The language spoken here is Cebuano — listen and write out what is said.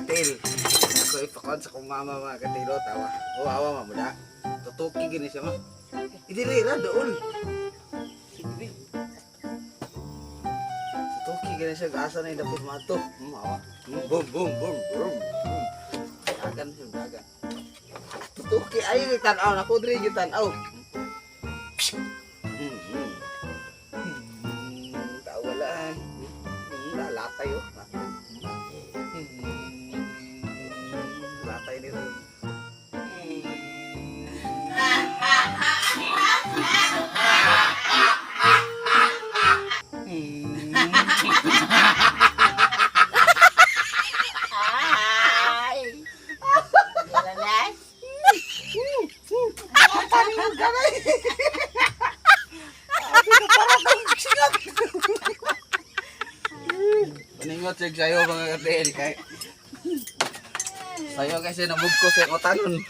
Katil. Ako ipakon sa kong mama, mga katilo, tawa. O awa ma muda. Tutuki gini siya, ma. Idili ra doon. Sige. Tutuki gini siya asa na dapit mato. Awa. Boom boom boom boom. Boom. Dagan siya, dagan. Tutuki ay ni tan-aw na ko diri gyud tan-aw. Tawa lang. Latay oh. Latay nito. Ay! Wala na. Paningot ka na eh. Sabi ko, para kang singat. Paningot siya sa'yo, mga katil. Kay sayo kasi nabugko sa kotanon.